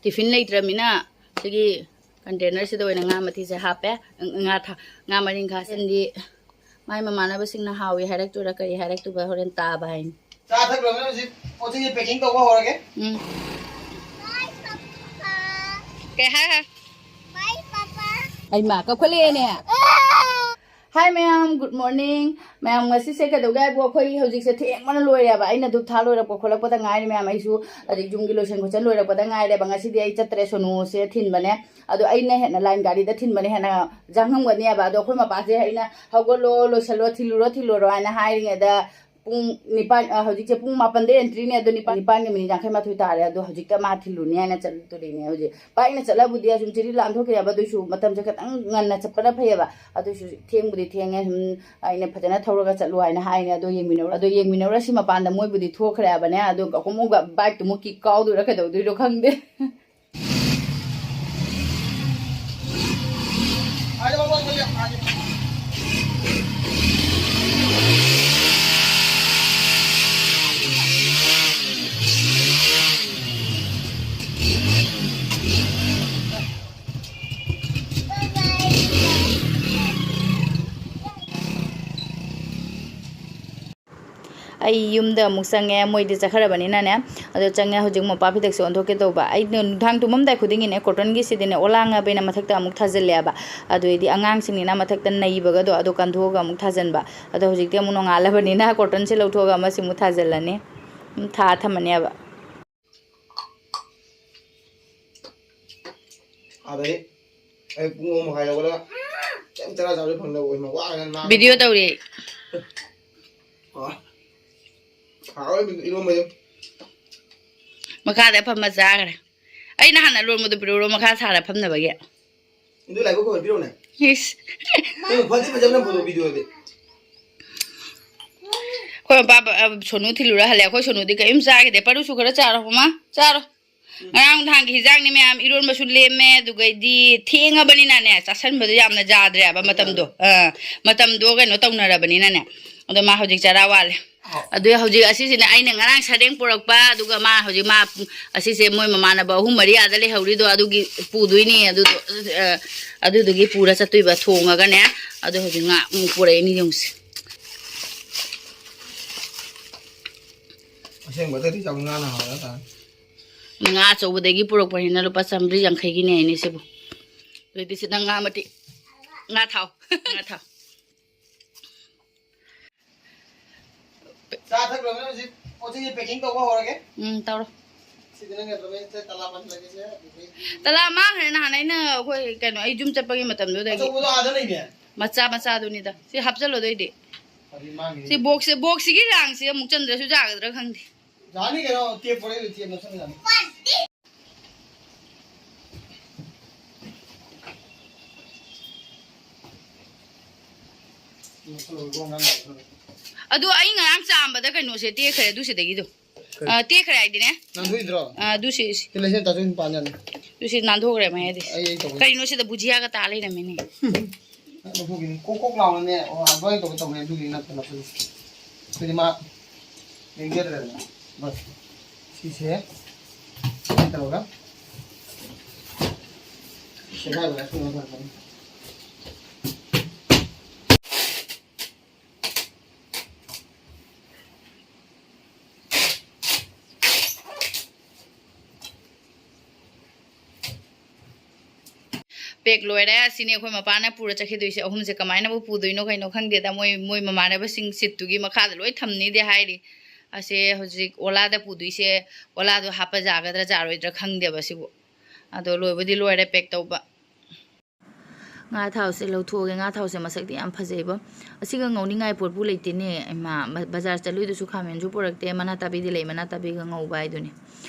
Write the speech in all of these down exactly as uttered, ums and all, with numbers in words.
Tiffin ꯂꯩꯇ꯭ꯔꯃꯤꯅ ꯁꯤꯒꯤ ꯀꯟꯇꯦꯅꯔꯁꯤꯗ ꯑꯣꯏꯅ ꯉꯥ ꯃꯊꯤꯁꯦ ꯍꯥꯞꯄꯦ꯫ ꯉꯥ ꯊꯥ-, ꯉꯥ ꯃꯔꯤꯡꯈꯥ ꯁꯤꯟꯗꯤ ꯃꯥꯏ ꯃꯃꯥꯟꯅꯕꯁꯤꯡꯅ ꯍꯥꯎꯏ ꯍꯥꯏꯔꯛꯇꯣꯏꯔꯥ ꯀꯔꯤ ꯍꯥꯏꯔꯛꯇꯣꯏꯕ ꯍꯣꯔꯦꯟ ꯇꯥꯕ ꯍꯥꯏꯅꯤ꯫ ꯆꯥ ꯊꯛꯂꯣꯏꯕꯅ ꯍꯧꯖꯤꯛ ꯄꯣꯠ ꯆꯩꯁꯦ packing ꯇꯧꯕ ꯍꯧꯔꯒꯦ꯫ ꯎꯝ꯫ ꯀꯩ ꯍꯥꯏ ꯍꯥꯏ? ꯑꯩꯃ, ꯀꯧꯈꯠꯂꯛꯑꯦꯅꯦ꯫ Hi ꯃꯌꯥꯝ, good morning꯫ ꯃꯌꯥꯝ, ꯉꯁꯤꯁꯦ ꯀꯩꯗꯧꯒꯦ ꯍꯥꯏꯕꯨ, ꯑꯩꯈꯣꯏ ꯍꯧꯖꯤꯛꯁꯦ ꯊꯦꯡꯕꯅ ꯂꯣꯏꯔꯦꯕ꯫ ꯑꯩꯅ ꯙꯨꯞ ꯊꯥ ꯂꯣꯏꯔꯛꯄ ꯈꯣꯠꯂꯛꯄꯗ ꯉꯥꯏꯔꯤ ꯃꯌꯥꯝ꯫ ꯑꯩꯁꯨ ꯍꯧꯖꯤꯛ ꯌꯨꯝꯒꯤ ꯂꯣꯏꯁꯟ ꯈꯣꯠꯆꯟ ꯂꯣꯏꯔꯛꯄꯗ ꯉꯥꯏꯔꯦꯕ꯫ ꯉꯁꯤꯗꯤ ꯑꯩ ꯆꯠꯇ꯭ꯔꯦ, ꯁꯣꯅꯨꯁꯦ ꯊꯤꯟꯕꯅꯦ꯫ ꯑꯗꯣ ꯑꯩꯅ ꯍꯦꯟꯅ line ꯒꯥꯔꯤꯗ ꯊꯤꯟꯕꯅ ꯍꯦꯟꯅ ꯖꯥꯡꯉꯝꯒꯅꯦꯕ꯫ ꯑꯗꯣ ꯑꯩꯈꯣꯏ ꯃꯄꯥꯁꯦ ꯑꯩꯅ "ꯍꯧꯒꯠꯂꯣ, ꯂꯣꯏꯁꯜꯂꯣ, ꯊꯤꯜꯂꯨꯔꯣ, ꯊꯤꯜꯂꯨꯔꯣ" ꯍꯥꯏꯅ ꯍꯥꯏꯔꯤꯉꯩꯗ ꯄꯨꯡ ꯅꯤꯄꯥꯟ, ꯑ, ꯍꯧꯖꯤꯛꯁꯦ ꯄꯨꯡ ꯃꯥꯄꯟꯗ entry ꯅꯦ, ꯑꯗꯣ ꯅꯤꯄꯥꯟ, ꯅꯤꯄꯥꯟꯒ minute ꯌꯥꯡꯈꯩ ꯃꯥꯊꯣꯏ ꯇꯥꯔꯦ꯫ ꯑꯗꯣ ꯍꯧꯖꯤꯛꯇ ꯃꯥ ꯊꯤꯜꯂꯨꯅꯤ ꯍꯥꯏꯅ ꯆꯠꯇꯣꯔꯤꯅꯦ ꯍꯧꯖꯤꯛ꯫ ꯄꯥꯛ ꯑꯩꯅ ꯆꯠꯂꯕꯨꯗꯤ ꯑꯁꯨꯝ ꯆꯤꯔꯤ ꯂꯥꯟꯊꯣꯛꯈꯤꯅꯦꯕ, ꯑꯗꯨꯏꯁꯨ ꯃꯇꯝꯁꯦ ꯈꯤꯇꯪ ꯉꯟꯅ ꯆꯠꯄꯅ ꯐꯩꯌꯦꯕ꯫ ꯑꯗꯨꯏꯁꯨ ꯊꯦꯡꯕꯨꯗꯤ ꯊꯦꯡꯉꯦ, ꯁꯨꯝ ꯑꯩꯅ ꯐꯖꯅ ꯊꯧꯔꯒ ꯆꯠꯂꯨ ꯍꯥꯏꯅ ꯍꯥꯏꯅꯦ꯫ ꯑꯗꯣ ꯌꯦꯡꯃꯤꯟꯅꯧꯔ-, ꯑꯗꯣ ꯌꯦꯡꯃꯤꯟꯅꯧꯔꯁꯤ, ꯃꯄꯥꯟꯗ ꯃꯣꯏꯕꯨꯗꯤ ꯊꯣꯛꯈ꯭ꯔꯦ ꯍꯥꯏꯕꯅꯦ꯫ ꯑꯗꯣ ꯑꯃꯨꯛ bike ꯇꯨ ꯑꯃꯨꯛ kick ꯀꯥꯎꯗꯣꯏꯔꯥ ꯀꯩꯗꯧꯗꯣꯏꯅꯣ ꯈꯪꯗꯦ꯫ ꯑꯩ ꯌꯨꯝꯗ ꯑꯃꯨꯛ ꯆꯪꯉꯦ, ꯃꯣꯏꯗꯤ ꯆꯠꯈ꯭ꯔꯕꯅꯤꯅꯅꯦ꯫ ꯑꯗꯣ ꯆꯪꯉꯦ, ꯍꯧꯖꯤꯛ ꯃꯣꯝꯄꯥꯛ ꯐꯤꯗꯛꯁꯦ ꯑꯣꯟꯊꯣꯛꯀꯦ ꯇꯧꯕ꯫ ꯑꯩ ꯅꯨꯡꯗꯥꯡ ꯇꯨꯝꯃꯝꯗꯥꯏ ꯈꯨꯗꯤꯡꯒꯤꯅꯦ, cotton ꯒꯤꯁꯤꯗꯤꯅꯦ, ꯑꯣꯂꯥꯡꯉꯕꯅꯤꯅ ꯃꯊꯛꯇ ꯑꯃꯨꯛ ꯊꯥꯖꯤꯜꯂꯦꯕ꯫ ꯑꯗꯨ ꯑꯩꯗꯤ ꯑꯉꯥꯡꯁꯤꯡꯅꯤꯅ ꯃꯊꯛꯇ ꯅꯩꯕꯒꯗꯣ ꯑꯗꯣ ꯀꯟꯊꯣꯛꯑꯒ ꯑꯃꯨꯛ ꯊꯥꯖꯤꯟꯕ꯫ ꯑꯗꯣ ꯍꯧꯖꯤꯛꯇꯤ ꯑꯃꯨꯛ ꯅꯣꯡꯉꯥꯜꯂꯕꯅꯤꯅ cotton ꯁꯦ ꯂꯧꯊꯣꯛꯑꯒ ꯑꯃꯁꯤ ꯑꯃꯨꯛ ꯊꯥꯖꯤꯜꯂꯅꯤ꯫ ꯎꯝ, ꯊꯥ ꯊꯝꯃꯅꯦꯕ꯫ ꯑꯗꯩ ꯑꯩ ꯄꯨꯡ ꯑꯍꯨꯝ ꯃꯈꯥꯏ ꯍꯧꯒꯠꯂꯒ ꯀꯩꯝ ꯆꯔꯥ ꯆꯥꯕꯁꯨ ꯐꯪꯗꯕ ꯑꯣꯏꯃ ꯋꯥꯔꯦ ꯃꯥ꯫ Video ꯇꯧꯔꯤ꯫ ꯑꯣ꯫ ꯍꯥꯎꯋꯦ ꯏꯔꯣꯝꯕꯁꯦ꯫ ꯃꯈꯥꯗ ꯐꯝꯃ ꯆꯥꯈ꯭ꯔꯦ꯫ ꯑꯩ ꯅꯍꯥꯟ ꯑꯂꯣꯟꯕꯗꯣ ꯄꯤꯔꯛꯎꯔꯣ, ꯃꯈꯥ ꯁꯥꯔ ꯐꯝꯅꯕꯒꯤ? ꯑꯗꯨ ꯂꯥꯏꯕꯛ ꯐꯕ ꯄꯤꯔꯛꯎꯅꯦ꯫ ꯏꯁ꯫ ꯅꯪ ꯐꯗꯤ ꯐꯖꯅ ꯐꯣꯇꯣ video ꯗꯤ꯫ ꯑꯩꯈꯣꯏ ꯃꯄꯥ, ꯑ, ꯁꯣꯅꯨ ꯊꯤꯜꯂꯨꯔ ꯍꯜꯂꯦ꯫ ꯑꯩꯈꯣꯏ ꯁꯣꯅꯨꯗꯤ ꯀꯔꯤꯝ ꯆꯥꯈꯤꯗꯦ꯫ ꯄꯔꯨꯁꯨ ꯈꯔ ꯆꯥꯔꯣ, ꯃꯃꯥ, ꯆꯥꯔꯣ꯫ ꯎꯝ꯫ ꯉꯔꯥꯡ ꯅꯍꯥꯟꯒꯤ ꯍꯤꯟꯖꯥꯡꯅꯤ ꯃꯌꯥꯝ, ꯏꯔꯣꯟꯕꯁꯨ ꯂꯦꯝꯃꯦ, ꯑꯗꯨꯒꯩꯗꯤ ꯊꯦꯡꯉꯕꯅꯤꯅꯅꯦ, ꯆꯥꯁꯟꯕꯗꯣ ꯌꯥꯝꯅ ꯌꯥꯗ꯭ꯔꯦꯕ ꯃꯇꯝꯗꯣ꯫ ꯑꯥ, ꯃꯇꯝꯗꯣ ꯀꯩꯅꯣ ꯇꯧꯅꯔꯕꯅꯤꯅꯅꯦ꯫ ꯑꯗꯣ ꯃꯥ ꯍꯧꯖꯤꯛ ꯆꯔꯥ ꯋꯥꯠꯂꯦ꯫ ꯑꯗꯨ ꯍꯧꯖꯤꯛ ꯑꯁꯤꯁꯤꯅ ꯑꯩꯅ ꯉꯔꯥꯡ ꯁꯔꯦꯡ ꯄꯨꯔꯛꯄ, ꯑꯗꯨꯒ ꯃꯥ ꯍꯧꯖꯤꯛ ꯃꯥ ꯑꯁꯤꯁꯦ ꯃꯣꯏ ꯃꯃꯥꯟꯅꯕ ꯑꯍꯨꯝ ꯃꯔꯤ ꯑꯥꯗ ꯂꯩꯍꯧꯔꯤꯗꯣ ꯑꯗꯨꯒꯤ ꯄꯨꯗꯣꯏꯅꯤ꯫ ꯑꯗꯨꯗꯣ ꯑ, ꯑꯗꯨꯗꯨꯒꯤ ꯄꯨꯔ ꯆꯠꯇꯣꯏꯕ ꯊꯣꯡꯉꯒꯅꯦ꯫ ꯑꯗꯨ ꯍꯧꯖꯤꯛ ꯉꯥ ꯑꯃꯨꯛ ꯄꯨꯔꯛꯏꯅꯤ ꯌꯦꯡꯉꯨꯁꯦ꯫ ꯑꯁꯦꯡꯕꯗꯗꯤ ꯆꯥꯎ ꯉꯥꯅ ꯍꯥꯎꯔ ꯇꯥꯔꯦ꯫ ꯉꯥ ꯑꯆꯧꯕꯗꯒꯤ ꯄꯨꯔꯛꯄꯅꯤꯅ ꯂꯨꯄꯥ ꯆꯥꯝꯃꯔꯤ ꯌꯥꯡꯈꯩꯒꯤꯅꯦ ꯍꯥꯏꯅꯦ ꯁꯤꯕꯨ꯫ ꯑꯗꯨꯗꯤ ꯁꯤꯗ ꯉꯥ ꯃꯇꯤꯛ, ꯉꯥ ꯊꯥꯎ꯫ ꯉꯥ ꯊꯥꯎ꯫ ꯆꯥ ꯊꯛꯂꯣꯏꯕꯅ ꯍꯧꯖꯤꯛ ꯄꯣꯠ ꯆꯩꯁꯦ packing ꯇꯧꯕ ꯍꯧꯔꯒꯦ꯫ ꯎꯝ, ꯇꯧꯔꯣ꯫ ꯁꯤꯗ ꯅꯪ ꯅꯠꯇ꯭ꯔꯣ ꯃꯦꯟꯁꯦ ꯇꯂꯥ ꯄꯥꯟꯁꯤꯜꯂꯒꯦꯁꯦ, ꯑꯗꯨꯗꯩ ꯇꯂꯥ ꯃꯥꯡꯈ꯭ꯔꯦ ꯅꯍꯥꯟ ꯑꯩꯅ ꯑꯩꯈꯣꯏ ꯀꯩꯅꯣ ꯑꯩ ꯌꯨꯝ ꯆꯠꯄꯒꯤ ꯃꯇꯝꯗꯨꯗꯒꯤ꯫ ꯑꯆꯧꯕꯗꯣ ꯑꯥꯗ ꯂꯩꯅꯦ꯫ ꯃꯆꯥ ꯃꯆꯥꯗꯨꯅꯤꯗ꯫ ꯁꯤ ꯍꯥꯞꯆꯜꯂꯣ ꯑꯗꯨꯏꯗꯤ꯫ ꯑꯗꯨꯗꯤ ꯃꯥꯡꯈꯤꯅꯤ꯫ ꯁꯤ box ꯁꯦ, box ꯁꯤꯒꯤ ꯔꯥꯡꯁꯦ ꯑꯃꯨꯛ ꯆꯟꯗ꯭ꯔꯁꯨ ꯌꯥꯒꯗ꯭ꯔꯥ ꯈꯪꯗꯦ꯫ ꯌꯥꯅꯤ ꯀꯩꯅꯣ, tape ꯄꯣꯔꯛꯏ, tape ꯅꯞꯁꯟꯒꯗꯕꯅꯤ꯫ ꯑꯗꯨ ꯑꯩ ꯉꯔꯥꯡ ꯆꯥꯝꯕꯗ ꯀꯩꯅꯣꯁꯦ ꯇꯦꯛꯈ꯭ꯔꯦ ꯑꯗꯨ ꯁꯤꯗꯒꯤꯗꯣ꯫ ꯀꯩ? ꯑ, ꯇꯦꯛꯈ꯭ꯔꯦ ꯍꯥꯏꯗꯤꯅꯦ꯫ ꯅꯥꯟꯊꯣꯛꯏꯗ꯭ꯔꯣ? ꯑ, ꯑꯗꯨ ꯁꯤ, ꯁꯤ꯫ ꯁꯤ ꯂꯩꯁꯦ ꯇꯥꯆꯧ ꯄꯥꯟ ꯌꯥꯅꯤ꯫ ꯑꯗꯨ ꯁꯤ ꯅꯥꯟꯊꯣꯛꯈ꯭ꯔꯦ ꯃꯌꯥꯏꯗꯤ꯫ ꯑꯩ, ꯑꯩ ꯇꯧꯒꯦ꯫ ꯀꯩꯅꯣ ꯁꯤꯗ ꯕꯨꯖꯤꯌꯥꯒ ꯇꯥ ꯂꯩꯔꯝꯃꯤꯅꯦ꯫ ꯂꯧꯊꯣꯛꯈꯤꯅꯤ꯫ ꯀꯣꯛ ꯀꯣꯛ ꯂꯥꯎꯅꯅꯦ꯫ ꯑꯣ, ꯑꯗꯨꯃꯥꯏꯅ ꯇꯧꯒꯦ ꯇꯧꯕꯅꯦ, ꯑꯗꯨꯒꯤ ꯅꯠꯇ ꯅꯠꯇ꯫ ꯑꯗꯨꯗꯤ ꯃꯥ ꯂꯦꯡꯖꯗ꯭ꯔꯦꯗꯅ꯫ ꯕꯁ꯫ ꯁꯤꯁꯦ ꯁꯨꯃꯥꯏꯅ ꯇꯧꯔꯒ ꯁꯦꯒꯥꯏꯕ ꯌꯥꯏ, ꯁꯨꯃꯥꯏꯅ ꯇꯧꯔꯒ꯫ Pack ꯂꯣꯏꯔꯦ꯫ ꯁꯤꯅꯤ ꯑꯩꯈꯣꯏ ꯃꯄꯥꯅ ꯄꯨꯔ ꯆꯠꯈꯤꯗꯣꯏꯁꯦ꯫ ꯑꯍꯨꯝꯁꯦ ꯀꯃꯥꯏꯅꯕꯨ ꯄꯨꯗꯣꯏꯅꯣ ꯀꯩꯅꯣ ꯈꯪꯗꯦꯗ꯫ ꯃꯣꯏ, ꯃꯣꯏ ꯃꯃꯥꯟꯅꯕꯁꯤꯡ seat ꯇꯨꯒꯤ ꯃꯈꯥꯗ ꯂꯣꯏ ꯊꯝꯅꯤꯗꯤ ꯍꯥꯏꯔꯤ꯫ ꯑꯁꯦ ꯍꯧꯖꯤꯛ ꯑꯣꯂꯥꯗ ꯄꯨꯗꯣꯏꯁꯦ, ꯑꯣꯂꯥꯗꯣ ꯍꯥꯞꯄ ꯌꯥꯒꯗ꯭ꯔꯥ ꯌꯥꯔꯣꯏꯗ꯭ꯔꯥ ꯈꯪꯗꯦꯕ ꯁꯤꯕꯨ꯫ ꯑꯗꯣ ꯂꯣꯏꯕꯨꯗꯤ ꯂꯣꯏꯔꯦ pack ꯇꯧꯕ꯫ ꯉꯥ ꯊꯥꯎꯁꯦ ꯂꯧꯊꯣꯛꯑꯒꯦ꯫ ꯉꯥ ꯊꯥꯎꯁꯦ ꯃꯁꯛꯇꯤ ꯌꯥꯝ ꯐꯖꯩꯕ꯫ ꯑꯁꯤꯒ ꯉꯧꯅꯤꯡꯉꯥꯏ ꯄꯣꯠꯄꯨ ꯂꯩꯇꯦꯅꯦ꯫ ꯏꯃꯥ, ꯕ-, ꯕꯖꯥꯔ ꯆꯠꯂꯨꯏꯗꯨꯁꯨ ꯈꯥꯃꯦꯟꯁꯨ ꯄꯨꯔꯛꯇꯦ꯫ ꯃꯅꯥ ꯇꯥꯕꯤꯗꯤ ꯂꯩ, ꯃꯅꯥ ꯇꯥꯕꯤꯒ ꯉꯧꯕ ꯍꯥꯏꯗꯨꯅꯤ꯫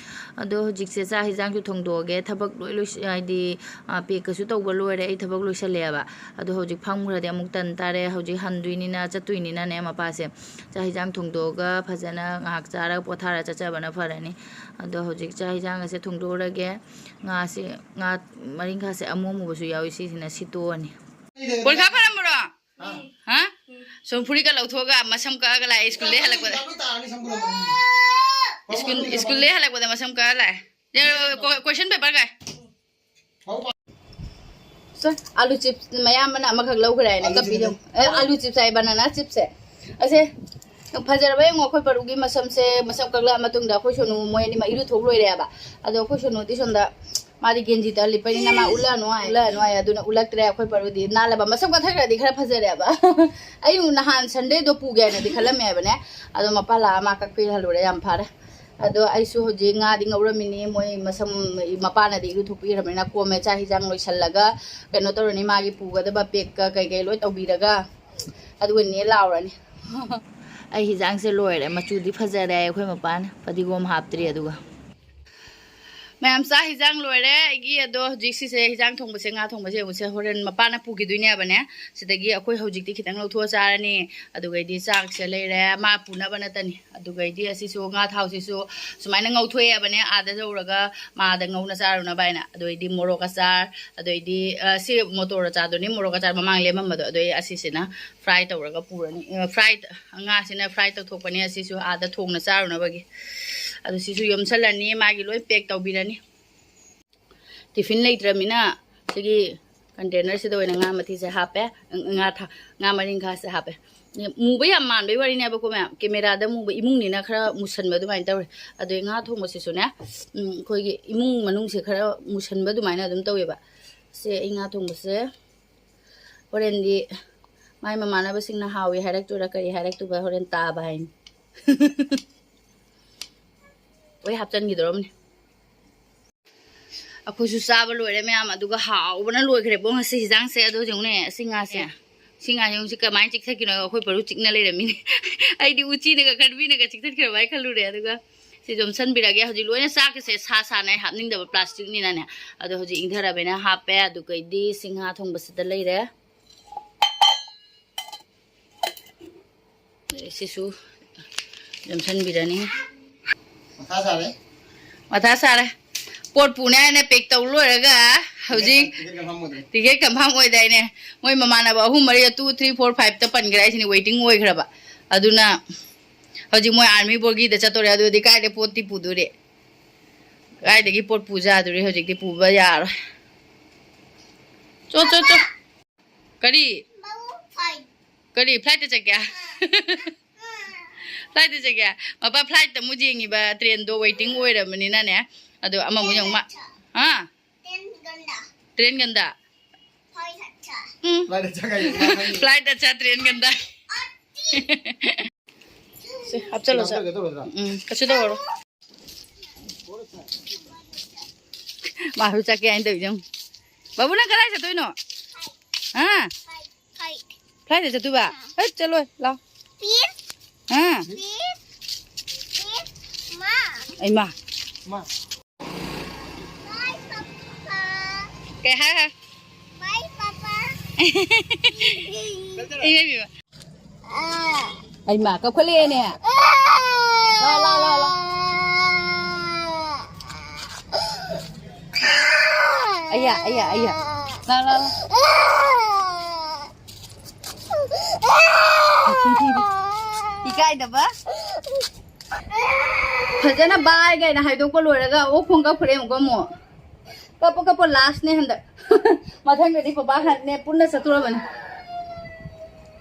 ꯑꯗꯣ ꯍꯧꯖꯤꯛꯁꯦ ꯆꯥꯛ ꯍꯤꯟꯖꯥꯡꯁꯨ ꯊꯣꯡꯗꯣꯛꯑꯒꯦ꯫ ꯊꯕꯛ ꯂꯣꯏ ꯂꯣꯏꯁ-, ꯍꯥꯏꯗꯤ, ꯑ, pack ꯀꯁꯨ ꯇꯧꯕ ꯂꯣꯏꯔꯦ꯫ ꯑꯩ ꯊꯕꯛ ꯂꯣꯏꯁꯜꯂꯦꯕ꯫ ꯑꯗꯣ ꯍꯧꯖꯤꯛ ꯐꯝꯈ꯭ꯔꯗꯤ ꯑꯃꯨꯛ ꯇꯟ ꯇꯥꯔꯦ꯫ ꯍꯧꯖꯤꯛ ꯍꯟꯗꯣꯏꯅꯤꯅ, ꯆꯠꯇꯣꯏꯅꯤꯅꯅꯦ ꯃꯄꯥꯁꯦ꯫ ꯆꯥꯛ ꯍꯤꯟꯖꯥꯡ ꯊꯣꯡꯗꯣꯛꯑꯒ ꯐꯖꯅ ꯉꯥꯏꯍꯥꯛ ꯆꯥꯔꯒ ꯄꯣꯊꯥꯔ ꯆꯠꯆꯕꯅ ꯐꯔꯅꯤ꯫ ꯑꯗꯣ ꯍꯧꯖꯤꯛ ꯆꯥꯛ ꯍꯤꯟꯖꯥꯡ ꯑꯁꯦ ꯊꯣꯡꯗꯣꯛꯎꯔꯒꯦ꯫ ꯉꯥꯁꯦ, ꯉꯥ ꯃꯔꯤꯡꯈꯥꯁꯦ ꯑꯃꯨ ꯑꯃꯨꯕꯁꯨ ꯌꯥꯎꯏ, ꯁꯤꯁꯤꯅ ꯁꯤꯠꯇꯣꯛꯑꯅꯤ꯫ ꯄꯣꯔꯤꯈꯥ ꯐꯔꯝꯕ꯭ꯔꯣ? ꯍꯥ? ꯍꯥ? ꯁꯨꯝ ꯐꯨꯔꯤꯠꯀ ꯂꯧꯊꯣꯛꯑꯒ ꯃꯁꯝ ꯀꯛꯑꯒ ꯂꯥꯛꯑꯦ ꯁ꯭ꯀꯨꯜꯗꯩ ꯍꯜꯂꯛꯄꯗ꯫ ꯁ꯭ꯀꯨꯜ, ꯁ꯭ꯀꯨꯜꯗꯩ ꯍꯜꯂꯛꯄꯗ ꯃꯁꯝ ꯀꯛꯑ ꯂꯥꯛꯑꯦ꯫ ꯀꯣ-, question paper ꯀꯥꯏ? ꯁꯦ, ꯑꯥꯂꯨ chips ꯃꯌꯥꯝ ꯑꯃꯅ ꯑꯃꯈꯛ ꯂꯧꯈ꯭ꯔꯦ ꯍꯥꯏꯅ ꯑꯥꯂꯨ ꯀꯞꯄꯤꯗꯣ꯫ Chips ꯑꯦ, ꯑꯥꯂꯨ chips ꯍꯥꯏ, banana chips ꯁꯦ꯫ ꯑꯁꯦ, ꯐꯖꯔꯕ ꯌꯦꯡꯉꯣ ꯑꯩꯈꯣꯏ ꯄꯔꯨꯒꯤ ꯃꯁꯝꯁꯦ, ꯃꯁꯝ ꯀꯛꯂꯛꯑ ꯃꯇꯨꯡꯗ ꯑꯩꯈꯣꯏ ꯁꯣꯅꯨ ꯃꯣꯏ ꯑꯅꯤꯃꯛ ꯏꯔꯨ ꯊꯣꯛ ꯂꯣꯏꯔꯦꯕ꯫ ꯑꯗꯣ ꯑꯩꯈꯣꯏ ꯁꯣꯅꯨꯗꯤ ꯁꯣꯝꯗ ꯃꯥꯗꯤ ꯒꯦꯟꯖꯤ ꯇ ꯂꯤꯠꯄꯅꯤꯅ ꯃꯥ ꯎꯠꯂꯛꯑꯅꯨ ꯍꯥꯏ, ꯎꯠꯂꯛꯑꯅꯨ ꯍꯥꯏ, ꯑꯗꯨꯅ ꯎꯠꯂꯛꯇ꯭ꯔꯦ꯫ ꯑꯩꯈꯣꯏ ꯄꯔꯨꯗꯤ ꯅꯥꯜꯂꯕ, ꯃꯁꯝ ꯀꯛꯊꯈ꯭ꯔꯗꯤ ꯈꯔ ꯐꯖꯔꯦꯕ꯫ ꯑꯩ ꯅꯍꯥꯟ Sunday ꯗꯣ ꯄꯨꯒꯦ ꯍꯥꯏꯅꯗꯤ ꯈꯜꯂꯝꯃꯦ ꯍꯥꯏꯕꯅꯦ, ꯑꯗꯣ ꯃꯄꯥ ꯂꯥꯛꯑ ꯃꯥ ꯀꯛꯄꯤꯍꯜꯂꯨꯔꯦ, ꯌꯥꯝ ꯐꯔꯦ꯫ ꯑꯗꯣ ꯑꯩꯁꯨ ꯍꯧꯖꯤꯛ ꯉꯥꯗꯤ ꯉꯧꯔꯝꯃꯤꯅꯤ, ꯃꯣꯏ ꯃꯁꯝ, ꯃꯄꯥꯅꯗꯤ ꯏꯔꯨ ꯊꯣꯛꯄꯤꯈ꯭ꯔꯕꯅꯤꯅ ꯀꯣꯝꯃꯦ꯫ ꯆꯥꯛ ꯍꯤꯟꯖꯥꯡ ꯂꯣꯏꯁꯜꯂꯒ ꯀꯩꯅꯣ ꯇꯧꯔꯅꯤ, ꯃꯥꯒꯤ ꯄꯨꯒꯗꯕ pack ꯀ ꯀꯩꯀꯩ ꯂꯣꯏ ꯇꯧꯕꯤꯔꯒ ꯑꯗꯨꯒ ꯅꯦ ꯂꯥꯎꯔꯅꯤ꯫ ꯑꯩ ꯍꯤꯟꯖꯥꯡꯁꯦ ꯂꯣꯏꯔꯦ, ꯃꯆꯨꯗꯤ ꯐꯖꯔꯦ ꯍꯥꯏ ꯑꯩꯈꯣꯏ ꯃꯄꯥꯅ, ꯐꯗꯤꯒꯣꯝ ꯍꯥꯞꯇ꯭ꯔꯤ꯫ ꯑꯗꯨꯒ ꯃꯌꯥꯝ ꯆꯥꯛ ꯍꯤꯟꯖꯥꯡ ꯂꯣꯏꯔꯦ ꯑꯩꯒꯤ꯫ ꯑꯗꯣ ꯍꯧꯖꯤꯛ ꯁꯤꯁꯦ ꯍꯤꯟꯖꯥꯡ ꯊꯣꯡꯕꯁꯦ, ꯉꯥ ꯊꯣꯡꯕꯁꯦ ꯌꯦꯡꯉꯨꯁꯦ, ꯍꯣꯔꯦꯟ ꯃꯄꯥꯅ ꯄꯨꯈꯤꯗꯣꯏꯅꯦꯕꯅꯦ꯫ ꯁꯤꯗꯒꯤ ꯑꯩꯈꯣꯏ ꯍꯧꯖꯤꯛꯇꯤ ꯈꯤꯇꯪ ꯂꯧꯊꯣꯛꯑ ꯆꯥꯔꯅꯤ꯫ ꯑꯗꯨꯒꯩꯗꯤ ꯆꯥꯛꯁꯦ ꯂꯩꯔꯦ, ꯃꯥ ꯄꯨꯅꯕ ꯅꯠꯇꯅꯤ꯫ ꯑꯗꯨꯒꯩꯗꯤ ꯑꯁꯤꯁꯨ ꯉꯥ ꯊꯥꯎꯁꯤꯁꯨ ꯁꯨꯃꯥꯏꯅ ꯉꯧꯊꯣꯛꯑꯦꯕꯅꯦ, ꯑꯥꯗ ꯌꯧꯔꯒ ꯃꯥꯗ ꯉꯧꯅ ꯆꯥꯔꯨꯅꯕ ꯍꯥꯏꯅ꯫ ꯑꯗꯨꯒꯩꯗꯤ ꯃꯣꯔꯣꯛ ꯑꯆꯥꯔ, ꯑꯗꯨꯒꯩꯗꯤ, ꯑ, ꯁꯤ ꯃꯣꯇꯣꯔ ꯑꯆꯥꯔꯗꯨꯅꯤ, ꯃꯣꯔꯣꯛ ꯑꯆꯥꯔ ꯃꯃꯥꯡ ꯂꯦꯝꯃꯝꯕꯗꯣ, ꯑꯗꯨꯒꯤ ꯑꯁꯤꯁꯤꯅ fry ꯇꯧꯔꯒ ꯄꯨꯔꯅꯤ꯫ ꯑ, fry, ꯉꯥꯁꯤꯅ fry ꯇꯧꯊꯣꯛꯄꯅꯦ ꯑꯁꯤꯁꯨ ꯑꯥꯗ ꯊꯣꯡꯅ ꯆꯥꯔꯨꯅꯕꯒꯤ꯫ ꯑꯗꯨ ꯁꯤꯁꯨ ꯌꯣꯝꯁꯜꯂꯅꯤ, ꯃꯥꯒꯤ ꯂꯣꯏ pack ꯇꯧꯕꯤꯔꯅꯤ꯫ Tiffin ꯂꯩꯇ꯭ꯔꯃꯤꯅ ꯁꯤꯒꯤ container ꯁꯤꯗ ꯑꯣꯏꯅ ꯉꯥ ꯃꯊꯤꯁꯦ ꯍꯥꯞꯄꯦ, ꯉꯥ ꯊꯥ-, ꯉꯥ ꯃꯔꯤꯡꯈꯥꯁꯦ ꯍꯥꯞꯄꯦ꯫ ꯃꯨꯕ ꯌꯥꯝ ꯃꯥꯟꯕꯩ ꯋꯥꯔꯤꯅꯦꯕꯀꯣ ꯃꯌꯥꯝ, camera ꯗ ꯃꯨꯕ, ꯏꯃꯨꯡꯅꯤꯅ ꯈꯔ ꯃꯨꯁꯟꯕ ꯑꯗꯨꯃꯥꯏꯅ ꯇꯧꯔꯦ꯫ ꯑꯗꯨꯏ ꯉꯥ ꯊꯣꯡꯕꯁꯤꯁꯨꯅꯦ, ꯎꯝ, ꯑꯩꯈꯣꯏꯒꯤ ꯏꯃꯨꯡ ꯃꯅꯨꯡꯁꯦ ꯈꯔ ꯃꯨꯁꯟꯕ ꯑꯗꯨꯃꯥꯏꯅ ꯑꯗꯨꯝ ꯇꯧꯋꯦꯕ꯫ ꯁꯦ, ꯑꯩ ꯉꯥ ꯊꯣꯡꯕꯁꯦ ꯍꯣꯔꯦꯟꯗꯤ ꯃꯥꯏ ꯃꯃꯥꯟꯅꯕꯁꯤꯡꯅ ꯍꯥꯎꯏ ꯍꯥꯏꯔꯛꯇꯣꯏꯔꯥ ꯀꯔꯤ ꯍꯥꯏꯔꯛꯇꯣꯏꯕ, ꯍꯣꯔꯦꯟ ꯇꯥꯕ ꯍꯥꯏꯅꯤ꯫ ꯂꯣꯏ ꯍꯥꯞꯆꯤꯟꯈꯤꯗꯧꯔꯕꯅꯤ꯫ ꯑꯩꯈꯣꯏꯁꯨ ꯆꯥꯕ ꯂꯣꯏꯔꯦ ꯃꯌꯥꯝ, ꯑꯗꯨꯒ ꯍꯥꯎꯕꯅ ꯂꯣꯏꯈ꯭ꯔꯦꯕꯣ ꯉꯁꯤ ꯍꯤꯟꯖꯥꯡꯁꯦ꯫ ꯑꯗꯣ ꯌꯦꯡꯉꯨꯅꯦ, ꯑꯁꯤ ꯉꯥꯁꯦ, ꯁꯤ ꯉꯥꯁꯦ ꯌꯦꯡꯉꯨ, ꯁꯤ ꯀꯃꯥꯏꯅ ꯆꯤꯛꯊꯠꯈꯤꯅꯣ? ꯑꯩꯈꯣꯏ ꯄꯔꯨ ꯆꯤꯛꯅ ꯂꯩꯔꯝꯃꯤꯅꯦ꯫ ꯑꯩꯗꯤ ꯎꯆꯤꯅꯒ ꯀꯟꯕꯤꯅꯒ ꯆꯤꯛꯊꯠꯈ꯭ꯔꯕ ꯍꯥꯏ ꯈꯜꯂꯨꯔꯦ꯫ ꯑꯗꯨꯒ ꯁꯤ ꯌꯣꯝꯁꯟꯕꯤꯔꯒꯦ꯫ ꯍꯧꯖꯤꯛ ꯂꯣꯏꯅ ꯆꯥꯛꯀꯁꯦ ꯁꯥ ꯁꯥꯅ ꯑꯩ ꯍꯥꯞꯅꯤꯡꯗꯕ plastic ꯅꯤꯅꯅꯦ꯫ ꯑꯗꯣ ꯍꯧꯖꯤꯛ ꯏꯪꯊꯔꯕꯅꯤꯅ ꯍꯥꯞꯄꯦ꯫ ꯑꯗꯨꯒꯩꯗꯤ ꯁꯤ ꯉꯥ ꯊꯣꯡꯕꯁꯤꯗ ꯂꯩꯔꯦ꯫ ꯁꯤꯁꯨ ꯌꯣꯝꯁꯟꯕꯤꯔꯅꯤ꯫ ꯃꯊꯥ ꯁꯥꯔꯦ꯫ ꯃꯊꯥ ꯁꯥꯔꯦ꯫ ꯄꯣꯠ ꯄꯨꯅꯤ ꯍꯥꯏꯅ pack ꯇꯧ ꯂꯣꯏꯔꯒ ꯍꯧꯖꯤꯛ ꯇꯤꯀꯦꯠ ꯀꯟꯐꯥꯔꯝ ꯑꯣꯏꯗꯥꯏꯅꯦ? ꯃꯣꯏ ꯃꯃꯥꯟꯅꯕ ꯑꯍꯨꯝ ꯃꯔꯤ, two, three, four, five ꯇ ꯄꯟꯈ꯭ꯔꯦ ꯍꯥꯏꯁꯤꯅꯤ, waiting ꯑꯣꯏꯈ꯭ꯔꯕ꯫ ꯑꯗꯨꯅ ꯍꯧꯖꯤꯛ ꯃꯣꯏ ꯑꯥꯔꯃꯤ ꯕꯣꯒꯤꯗ ꯆꯠꯇꯣꯔꯦ꯫ ꯑꯗꯨꯗꯤ ꯀꯥꯏꯗ ꯄꯣꯠꯇꯤ ꯄꯨꯗꯣꯔꯤ? ꯀꯥꯏꯗꯒꯤ ꯄꯣꯠ ꯄꯨꯖꯥꯗꯣꯔꯤ? ꯍꯧꯖꯤꯛꯇꯤ ꯄꯨꯕ ꯌꯥꯔꯣꯏ꯫ ꯆꯣ, ꯆꯣ, ꯆꯣ꯫ ꯀꯔꯤ? ꯀꯔꯤ? Flight ꯇ ꯆꯠꯀꯦ? Flight ꯇ ꯆꯠꯀꯦ? ꯃꯄꯥ flight ꯇ ꯑꯃꯨꯛ ꯌꯦꯡꯉꯤꯕ, train ꯗꯣ waiting ꯑꯣꯏꯔꯕꯅꯤꯅꯅꯦ꯫ ꯑꯗꯣ ꯑꯃꯃꯨꯛ ꯌꯦꯡꯉꯨ ꯃꯥ꯫ ꯍꯥ? Train ꯒꯟꯗ꯫ ꯎꯝ꯫ Flight ꯑꯆꯥ, train ꯒꯟꯗ꯫ ꯁꯦ, ꯍꯥꯞꯆꯜꯂꯣ, ꯁꯦ꯫ ꯎꯝ, ꯀꯩꯁꯨ ꯇꯧꯔꯣ꯫ ꯃꯥꯁꯨ ꯆꯠꯀꯦ ꯍꯥꯏꯅ ꯇꯧꯔꯤꯁꯦ ꯌꯦꯡꯉꯨ꯫ ꯕꯥꯕꯨ, ꯅꯪ ꯀꯗꯥꯏ ꯆꯠꯇꯣꯏꯅꯣ? ꯍꯥ? Flight ꯇ ꯆꯠꯇꯣꯏꯕ? ꯍꯩꯠ, ꯆꯠꯂꯣꯏ, ꯂꯥꯎ꯫ ꯍꯥ? ꯑꯩꯃ꯫ ꯀꯩ ꯍꯥꯏ ꯍꯥꯏ? ꯏꯃꯥ ꯏꯕꯦꯝꯃ꯫ ꯑꯩꯃ, ꯀꯞꯈꯠꯂꯛꯑꯦꯅꯦ꯫ ꯂꯥꯎ, ꯂꯥꯎ, ꯂꯥꯎ, ꯂꯥꯎ꯫ ꯑꯌꯥ, ꯑꯌꯥ, ꯑꯌꯥ꯫ ꯂꯥꯎ, ꯂꯥꯎ, ꯂꯥꯎ꯫ ꯏꯀꯥꯏꯗꯕ? ꯐꯖꯅ bye ꯀꯥꯏꯅ ꯍꯥꯏꯗꯣꯛꯄ ꯂꯣꯏꯔꯒ ꯑꯣ ꯈꯣꯡ ꯀꯞꯈ꯭ꯔꯦ ꯑꯃꯨꯛꯀ ꯑꯃꯨꯛ꯫ ꯀꯞꯄꯣ, ꯀꯞꯄꯣ, last ꯅꯦ ꯍꯟꯗꯛ꯫ ꯃꯊꯪꯗꯗꯤ ꯄꯄꯥ ꯍꯟꯅꯦ ꯄꯨꯟꯅ ꯆꯠꯇꯣꯔꯕꯅꯤ꯫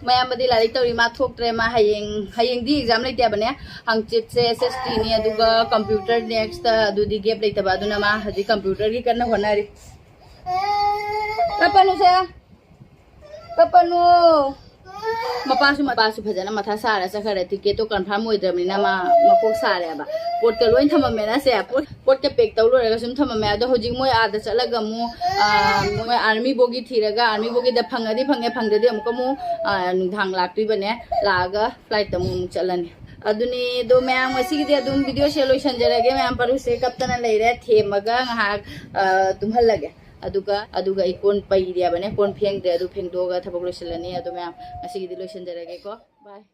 ꯃꯌꯥꯝꯕꯗꯤ ꯂꯥꯏꯔꯤꯛ ꯇꯧꯔꯤ, ꯃꯥ ꯊꯣꯛꯇ꯭ꯔꯦ, ꯃꯥ ꯍꯌꯦꯡ, ꯍꯌꯦꯡꯗꯤ exam ꯂꯩꯇꯦ ꯍꯥꯏꯕꯅꯦ꯫ ꯍꯪꯆꯤꯠꯁꯦ S S T ꯅꯤ, ꯑꯗꯨꯒ computer next, ꯑꯗꯨꯗꯤ gap ꯂꯩꯇꯕ, ꯑꯗꯨꯅ ꯃꯥ ꯍꯧꯖꯤꯛ computer ꯒꯤ ꯀꯟꯅ ꯍꯣꯠꯅꯔꯤ꯫ ꯀꯞꯄꯅꯨꯁꯦ꯫ ꯀꯞꯄꯅꯨ꯫ ꯃꯄꯥꯁꯨ, ꯃꯄꯥꯁꯨ ꯐꯖꯅ ꯃꯊꯥ ꯁꯥꯔ ꯆꯠꯈ꯭ꯔꯦ꯫ Ticket ꯇꯣ confirm ꯑꯣꯏꯗ꯭ꯔꯕꯅꯤꯅ ꯃꯥ ꯃꯀꯣꯛ ꯁꯥꯔꯦꯕ꯫ ꯄꯣꯠꯀ ꯂꯣꯏ ꯊꯝꯃꯝꯃꯦꯅ ꯁꯦ꯫ ꯄꯣꯠ, ꯄꯣꯠꯀ pack ꯇꯧ ꯂꯣꯏꯔꯒ ꯁꯨꯝ ꯊꯝꯃꯝꯃꯦ꯫ ꯑꯗꯣ ꯍꯧꯖꯤꯛ ꯃꯣꯏ ꯑꯥꯗ ꯆꯠꯂꯒ ꯑꯃꯨꯛ, ꯑ, ꯃꯣꯏ army bogie ꯊꯤꯔꯒ, army bogie ꯗ ꯐꯪꯉꯗꯤ ꯐꯪꯉꯦ, ꯐꯪꯗ꯭ꯔꯗꯤ ꯑꯃꯨꯛꯀ ꯑꯃꯨꯛ, ꯑ, ꯅꯨꯡꯗꯥꯡ ꯂꯥꯛꯇꯣꯏꯕꯅꯦ꯫ ꯂꯥꯛꯑꯒ flight ꯇ ꯑꯃꯨꯛ, ꯑꯃꯨꯛ ꯆꯠꯂꯅꯤ꯫ ꯑꯗꯨꯅꯦ꯫ ꯑꯗꯣ ꯃꯌꯥꯝ ꯉꯁꯤꯒꯤꯗꯤ ꯑꯗꯨꯝ video ꯁꯦ ꯂꯣꯏꯁꯟꯖꯔꯒꯦ꯫ ꯃꯌꯥꯝ ꯄꯔꯨꯁꯦ ꯀꯞꯇꯅ ꯂꯩꯔꯦ꯫ ꯊꯦꯝꯃꯒ ꯉꯥꯏꯍꯥꯛ, ꯑ, ꯇꯨꯝꯍꯜꯂꯒꯦ꯫ ꯑꯗꯨꯒ, ꯑꯗꯨꯒ ꯑꯩ ꯀꯣꯟ ꯄꯩꯔꯤꯕꯅꯦ, ꯀꯣꯟ ꯐꯦꯡꯗ꯭ꯔꯦ, ꯑꯗꯨ ꯐꯦꯡꯗꯣꯛꯑꯒ ꯊꯕꯛ ꯂꯣꯏꯁꯤꯜꯂꯅꯤ꯫ ꯑꯗꯣ ꯃꯌꯥꯝ, ꯉꯁꯤꯒꯤꯗꯤ ꯂꯣꯏꯁꯤꯟꯖꯔꯒꯦꯀꯣ, bye꯫